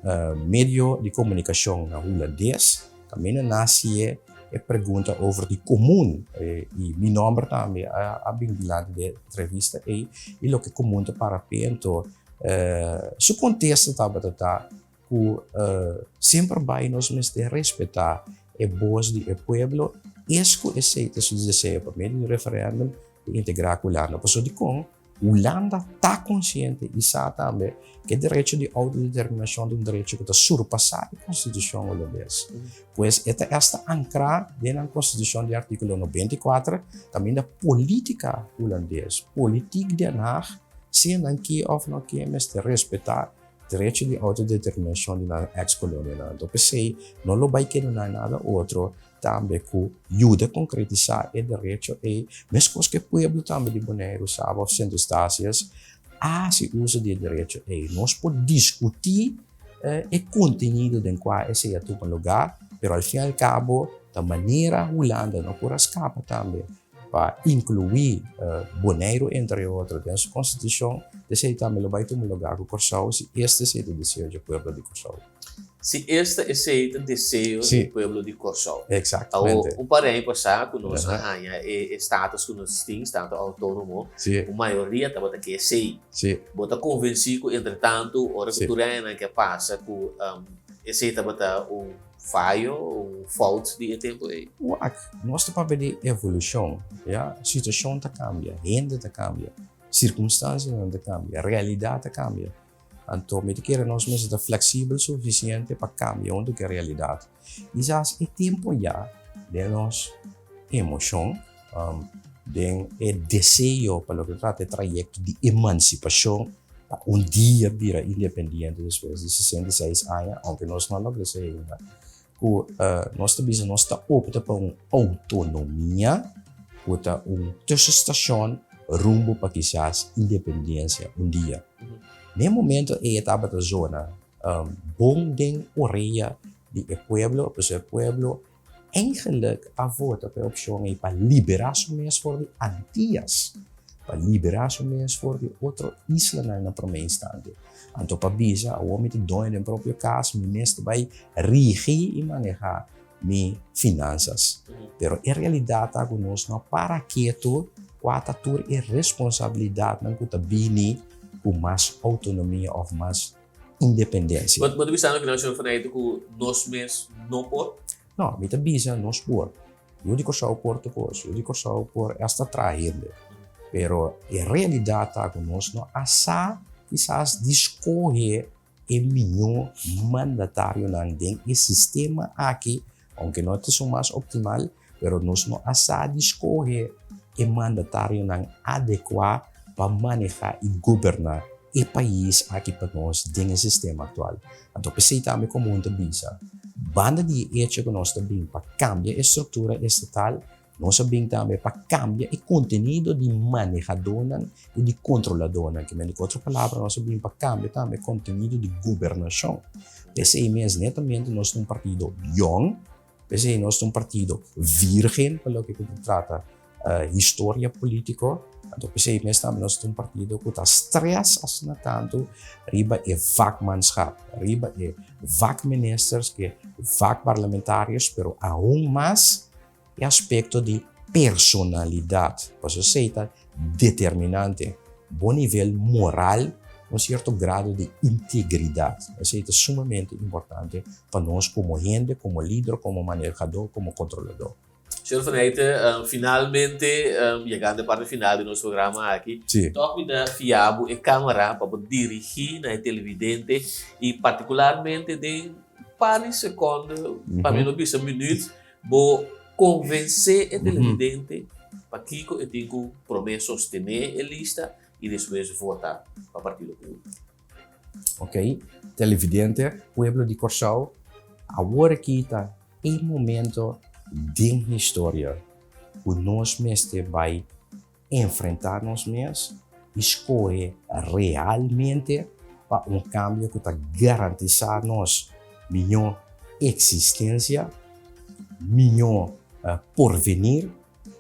medio di comunicacion na Hulandes, Kaminda nasi e pregunta over di komun i mi nòmber tambe a bin dilanti di e entrevista ei i loke komun ta para p'e. Anto su kontesta tabata ta ku semper bai nos mester respetá e bos di e pueblo es ku esei ta su deseo pa medio di referèndum di integrá ku Hulanda. Pasobra dikon? Hulanda ta konsiente i sa tambe ku e derecho di outodeterminashon ta un derecho ku ta surpasá e konstitushon hulandes. Pues e ta esta ankrá den nan konstitushon di artíkulo 94 kaminda polítika hulandes, politiek Den Haag, sea nan ke òf no ke mester respetá derecho di outodeterminashon di nan eks kolonianan. Anto p'esei no lo bai keda nan nada otro tambe ku yuda konkretisá e derecho ei, meskos ku e pueblo tambe di Boneiru, Saba òf Sint Eustatius a hasi uso di e derecho ei. Nos por diskutí e kontenido den kua esei a tuma lugá, pero al fin i al kabo ta manera Hulanda no por a skapa tambe pa inkluí Boneiru entre otro den su konstitushon, esei tambe lo bai tuma lugá ku Kòrsou si este esei ta deseo dje pueblo di Kòrsou. Si esta esei ta deseo di pueblo di Kòrsou. Exactamente. Awor, un par di aña pasá ku nos a haña e status ku nos tin, status outónomo, un mayoria tabata ke esei. Bo ta konvensí ku entretantu, ora ku tur e añanan ke a pasa, ku esei tabata un fayo, un fout di e tempu ei? Wak, nos ta papia di evolushon, ya. Situashon ta kambia, hende ta kambia, sirkunstansianan ta kambia, realidat ta kambia. Anto mi ta kere nos mester ta fleksibel sufisiente pa kambia huntu ku e realidat. Kisas e tempu ya den nos emoshon, den e deseo pa loke ta trata e trayekto di emansipashon pa un dia bira independiente despues di 66 aña, ounke nos no a logra esei ainda, ku nos ta bisa nos ta opta pa un outonomia ku ta un tussenstashon rumbo pa kisas independensia un dia. Na e momento ei e tabata zona bon den orea di e pueblo, pasobra e pueblo eigenlijk a vota pa e opshon ei pa liberá su mes for di Antias, pa liberá su mes for di otro islanan na promé instante. Anto pa bisa, awor mi ta doño den propio kas, mi mes ta bai rigi i manehá mi finansas. Pero e realidat ta ku nos no a para ketu kua ta tur e responsabilidatnan ku ta bini ku mas outonomia òf mas independensia. Bo ta bisando kinan, señor Van Eyck, ku nos mes no por? No, mi ta bisa nos por. Yu di Kòrsou por tur kos, yu di Kòrsou por esta traha hende. Pero e realidat ta ku nos no a sa kisas di skohe e mihó mandatarionan den e sistema aki, ounke no ta esun mas optimal, pero nos no a sa di skohe e mandatarionan adekuá pa manehá i goberná e pais aki pa nos den e sistema aktual. Anto p'esei tambe komun ta bisa, banda di e echo ku nos ta bin pa kambia e struktura estatal, nos a bin tambe pa kambia e kontenido di manehadónan i di kontroladónan. Ke men di ku otro palabra nos a bin pa kambia tambe e kontenido di gobernashon. P'esei mes netamente nos ta un partido yòn, P'esei nos ta un partido virgen pa loke ku ta trata historia polítiko. Anto p'esei mes tambe nos ta un partido ku ta strès asina tantu riba e vakmanschap, riba e vakministers, e vakparlamentariërs, pero aun mas e aspekto di personalidat. Pasobra esei ta determinante. Bo nivel moral, un cierto grado di integridad. Esey ta sumamente importante pa nos como hende, como lider, como manejador, como controlador. Señor Van Heijten, finalmente, yegando e parti final di nos programa aki, tòg mi ta fia bo e camera pa bo dirigi na e televidente y particularmente den un par di seconde, pa mi no bisa minuut, Bo konvensé e televidente pakiko e tin ku promé sostené e lista i despues vota pa Partido Komun. Ok, televidente, pueblo di Kòrsou, awor aki ta e momento den historia ku nos mester bai enfrentá nos mes i skohe realmente pa un kambio ku ta garantisá nos mihó eksistensia, mihó porvenir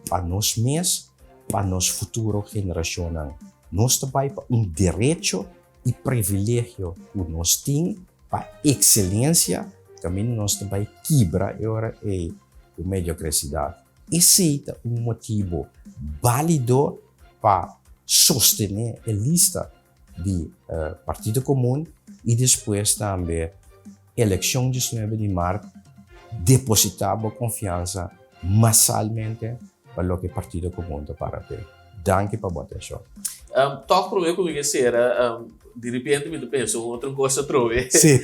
pa nos mes, pa nos futuro generashonnan. Nos ta bai pa un derecho i privilegio ku nos tin pa ekselensia. Kaminda nos ta bai kibra e ora ei ku mediokresidad. Esei ta un motibu bálido pa sostené e lista di Partido Komun i despues tambe elekshon diesnuebe di mart depositá bo konfiansa masalmente pa loke Partido Komun ta para p'e. Danki pa bo atenshon. Tòg promé ku mi ke sera, di repente mi ta pensa un otro kos atrobe. Sí.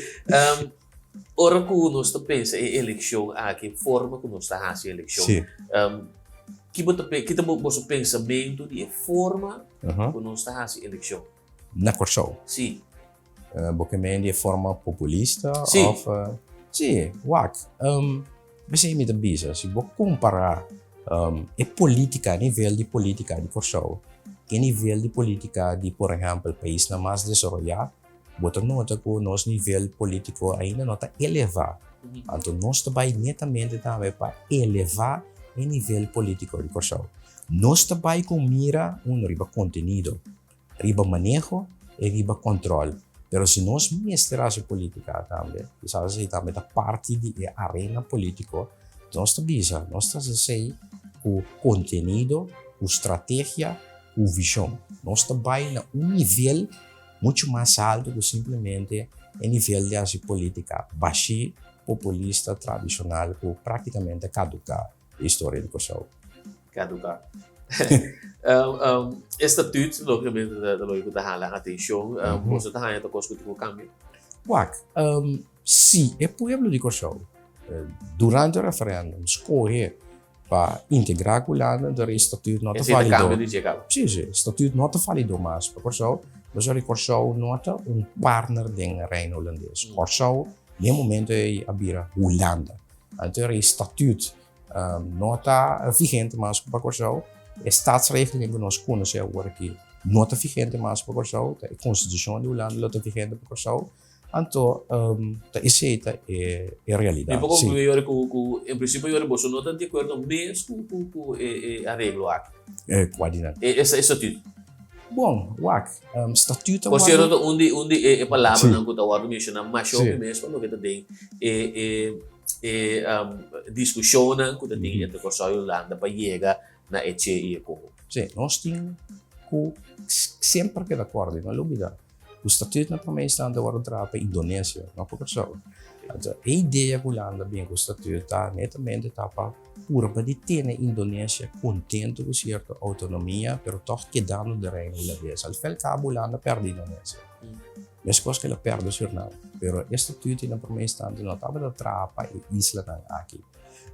Ora ku nos ta pensa e elekshon aki, e forma ku nos ta hasi e elekshon, Sí. ki bo ta ki ta boso pensamentu di e forma ku nos ta hasi elekshon? Na Kòrsou? Sí. Bo ke meen di e forma populista? Sí. Of, sí, wak. P'esei mi ta bisa, si bo kompará e polítika, nivel di polítika di Kòrsou, e nivel di polítika di, por ehèmpel, paisnan mas desaroyá, bo ta nota ku nos nivel polítiko ainda no ta elevá. Anto nos ta bai netamente tambe pa elevá e nivel polítiko di Kòrsou. Nos ta bai ku mira unu riba kontenido, riba maneho i riba kòntròl. Pero si nos mester hasi polítika tambe, kisas esei tambe ta parti di e arena polítiko, nos ta bisa, nos ta hasi esei ku kontenido, ku strategia, ku vishon. Nos ta bai na un nivel muchu mas altu ku simplemente e nivel di hasi polítika bashí, populista, tradishonal ku práktikamente a kaduká e historia di Kòrsou. Kaduká. E statuut, lógikamente, ta loke ku ta hala atenshon. Boso ta haña ta kos ku tin ku kambia? Wak, si e pueblo di Kòrsou durante e referèndum skohe Pa integrá ku Hulanda, enton e statuut no ta Esei ta válido. kambio di dje kaba. Sí, sí, statuut no ta válido mas pa Kòrsou, pasobra Kòrsou no ta un partner den Reino Hulandes. Kòrsou den e momento ei a bira Hulanda. Anto e statuut no ta vigente mas pa Kòrsou. E staatsregeling ku nos konosé awor aki no ta vigente mas pa Kòrsou. Ta e konstitushon di Hulanda lo ta vigente pa Kòrsou. Anto ta esei ta e realidat. Mi por conclui yori cu cu en principio yori boso no ta di acuerdo mes cu cu cu e areglo aki. Cua di nan? E statuut. Bon, wak, statuut ta Por cierto ta un di un di e palabranan cu ta wordo menciona masha hopi mes pa loke ta den e e e discusionnan cu ta tin entre Corsou y Hulanda pa yega na e che y e coho. Si, nos tin cu semper keda acordo y no lubida. Ku statuut na promé instante wòrdu traha pa Indonesia, no pa Kòrsou. Anto e idea ku Hulanda bin ku statuut ta netamente ta pa purba di tene Indonesia kontentu ku sierto outonomia, pero tòg kedando den Reino Hulandes. Al fin al kabo Hulanda pèrdè Indonesia, meskos ku el a pèrdè Sürnam. Pero e statuut na promé instante no tabata traha pa e islanan aki.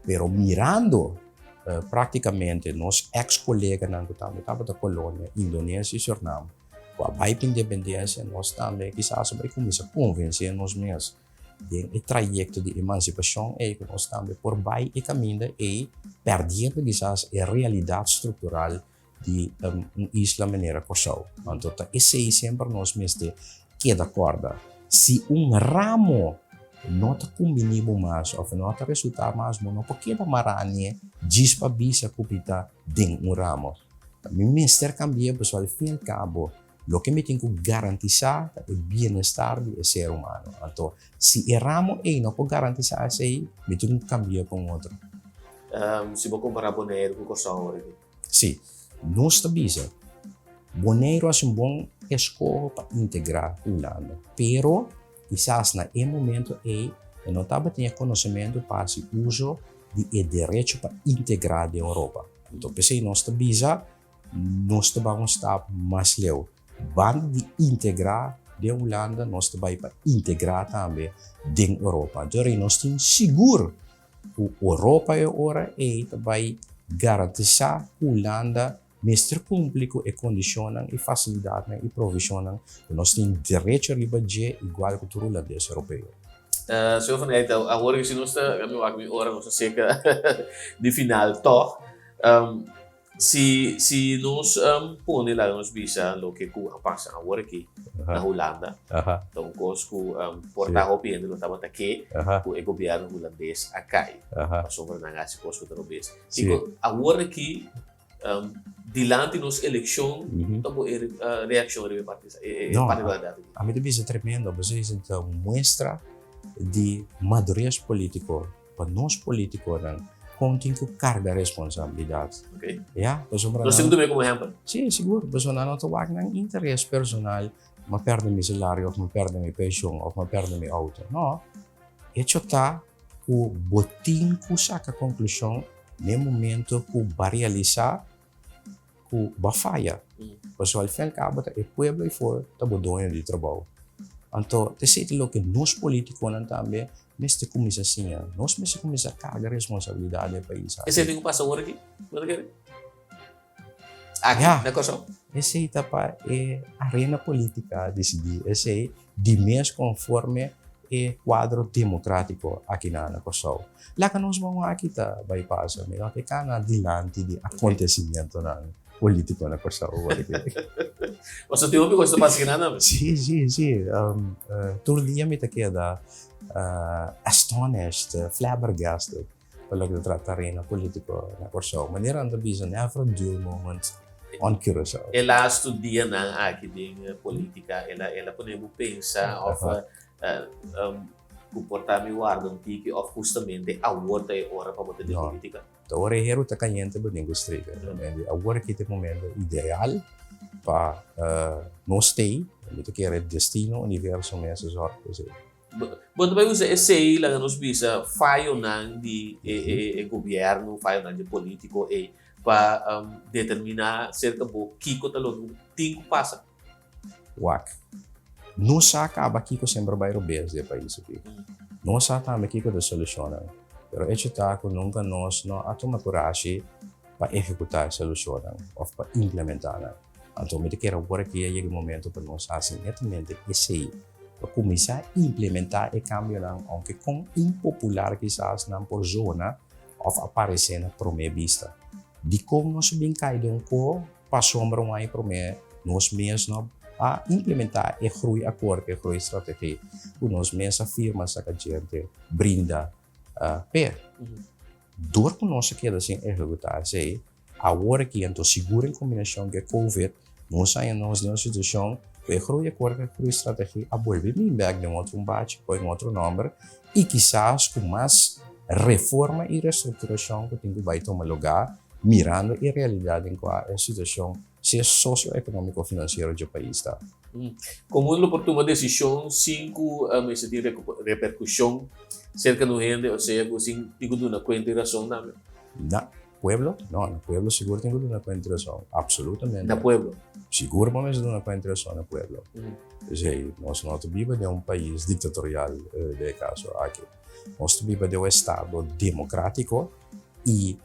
Pero mirando praktikamente nos eks koleganan ku tambe tabata kolonia, Indonesia i Sürnam, Ku a bai pa independensia nos tambe kisas a bai kuminsá konvensé nos mes den e trayekto di emansipashon ei ku nos tambe por bai e kaminda ei pèrdiendo kisas e realidat struktural di un isla manera Kòrsou. Anto ta esei semper nos mester keda kòrda. Si un ramo no ta kumbiní bo mas òf no ta resultá mas bo no por keda mará n'e djis pa bisa ku mi ta den un ramo. Mi mester cambi'é pasobra al fin y al cabo loke mi tin cu garantisa ta e bienestar di e ser humano. Anto, si e ramo ey no por garantisa esey, mi tin cu cambi'é pa un otro. Si bo compara Boneiru cu Corsou awor aki? Si. Nos ta bisa, Boneiru haci un bon escoho pa integra cu Hulanda, pero kisas na e momento ey e no tabatin e conocemento pa haci uso di e derecho pa integra den Europa. Anto p'esei nos ta bisa, nos ta bai un stap mas leu. Banda di integrá den Hulanda, nos ta bai pa integrá tambe den Europa. Anto rei nos tin sigur ku Europa e ora ei ta bai garantisá ku Hulanda mester kumpli ku e kondishonnan i fasilidatnan i provishonnan ku nos tin derecho riba dje igual ku tur hulandes europeo. Señor Van Eyck, awor si nos ta, mi wak mi ora, nos ta cerca di final toch. Si, si nos pone laga nos bisa loke cu a pasa awor aki na Hulanda, ta un cos cu por ta hopi hende lo tabata ke cu e gobierno Hulandes a cay, pasobra nan a haci cos cu ta robes. Kico awor aki Dilanti nos eleccion ta bo e reaccion riba e parti e No, particularidad aki? ami ta bisa tremendo, pasobra esei ta un muestra di madurez politico pa nos politiconan con tin cu carga responsabilidad. Okay. Ya, pasobra Nos tin cu tuma como ehempel. Si, sigur. Pasobra nan no ta wak nan interes personal, m'a perde mi salario of m'a perde mi pension of m'a perde mi auto. No. Hecho ta cu bo tin cu saca conclusion n'e momento cu bo a realisa cu bo a faya. Pasobra al fin y al cabo ta e pueblo ayfor ta bo doño di trabou. Anto esey ta loke nos politiconan tambe mester cuminsa siña. Nos mester cuminsa carga responsabilidad di e pais aki. Esey tin cu pasa awor aki? Bo ta kere? Aki na Kòrsou? Esey ta pa e arena politica dicidi esey di mes conforme e cuadro democratico aki na Kòrsou. Laga nos bon aki ta bay pasa, mi no ke cana dilanti di acontecimientonan politico na Kòrsou awor aki. Pasobra tin hopi cos ta pasa aki nan tambe. Si, si, si. Tur dia mi ta keda astonished, flabbergasted pa loke ta trata arena politico na Kòrsou. Manera nan ta bisa, never a dull moment on Curaçao. E lastu dianan aki den politica, el a pone bo pensa of Ku por ta mi warda un tiki òf hustamente awor ta e ora pa bo ta den politika? No, ta ora e heru ta kayente bo tin ku strika. Awor aki ta e momento ideal pa nos stay. Mi ta kere destino, universo mes a zòrg pa esei. Bo ta bai usa esei laga nos bisa fayonan di e gobièrnu, fayonan di e politiko ei pa determiná serka bo kiko ta loke ku tin ku pasa? Wak. No sa kaba kiko semper bai robes den e pais aki. No sa tambe kiko ta e solushonnan. Pero echo ta ku nunka nos no a tuma kurashi pa ehekutá e solushonnan òf pa implementá nan. Anto mi ta kere awor aki a yega e momento pa nos hasi netamente esei, pa kuminsá implementá e kambionan ounke kon impopular kisas nan por zona òf aparesé na promé bista. Dikon nos a bin kai den un ko? Pasobra un aña promé nos mes no a implementá e groeiakkoord, e groeistrategie ku nos mes a firma saka djente brinda p'e. Dor ku nos a keda sin ehekutá esei, awor aki anto sigur en kombinashon ku e covid, nos haña nos den un situashon ku e groeiakkoord ku e groeistrategie a bolbe bin bèk den otro un bachi ku un otro nòmber i kisas ku mas reforma i restrukturashon ku tin ku bai tuma lugá Mirando e realidad den cua e situacion sea socio-economico of financiero dje pais ta. Con un lo por tuma decision sin cu mester tin repercusion cerca di un hende o sea cu sin tin cu duna cuenta y razon tambe? Na pueblo? No, na pueblo sigur tin cu duna cuenta y razon. Absolutamente. Na pueblo? Sigur bo mester duna cuenta y razon na pueblo. P'esey nos no ta biba den un pais dictatorial den e caso aki. Nos ta biba den un estado democratico. I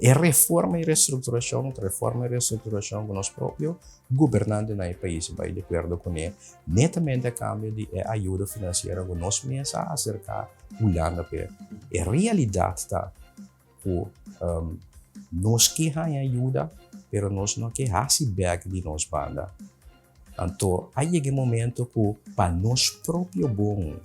e reforma i restrukturashon, reforma i restrukturashon ku nos propio gobernantenan e pais a bai di akuerdo kuné, netamente a kambio di e ayuda finansiero ku nos mes a aserká Hulanda p'e. E realidat ta ku nos ke haña ayuda, pero nos no ke hasi bèk di nos banda. Anto a yega e momento ku pa nos propio bon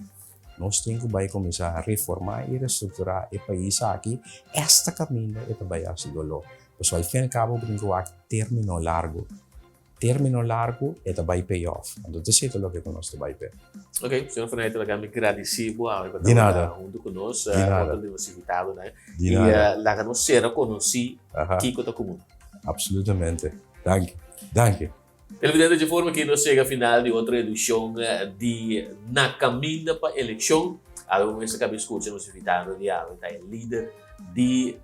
nos tin ku bai kuminsá reformá i restrukturá e pais aki, esta kaminda e ta bai hasi doló. Pasobra al fin al kabo bo tin ku wak término largu. Término largu e ta bai pay off. Anto ta esei ta loke ku nos ta bai p'e. Ok, señor Van Eyck, laga mi gradisí bo awe pa Di nada. tabata huntu ku nos, Di nada. otro di nos invitadonan. Di I nada. laga nos sera konosí Aha. kiko ta komun. Absolutamente. Danki. Danki. Televidente, dje forma aki nos chega final di otro edicion di Na Caminda pa Eleccion. Awe bo mester caba scucha nos invitado di awe ta e lider di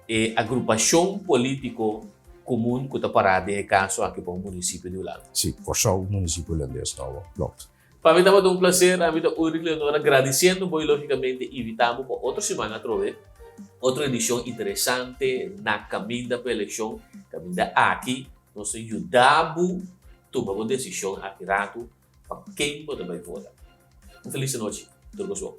e agrupacion politico comun cu ta para den e caso aki pa un municipio di Hulanda. Si, Corsou, un municipio hulandes nobo. Klopt. Pa mi tabata un placer, ami ta Ulrich Leonora gradiciendo bo y logicamente invitabo pa otro siman atrobe, otro edicion interesante Na Caminda pa Eleccion, caminda aki nos ta yuda bo tuma bo decision aki rato pa ken bo ta bay vota. Un feliz anochi, tur cos bon.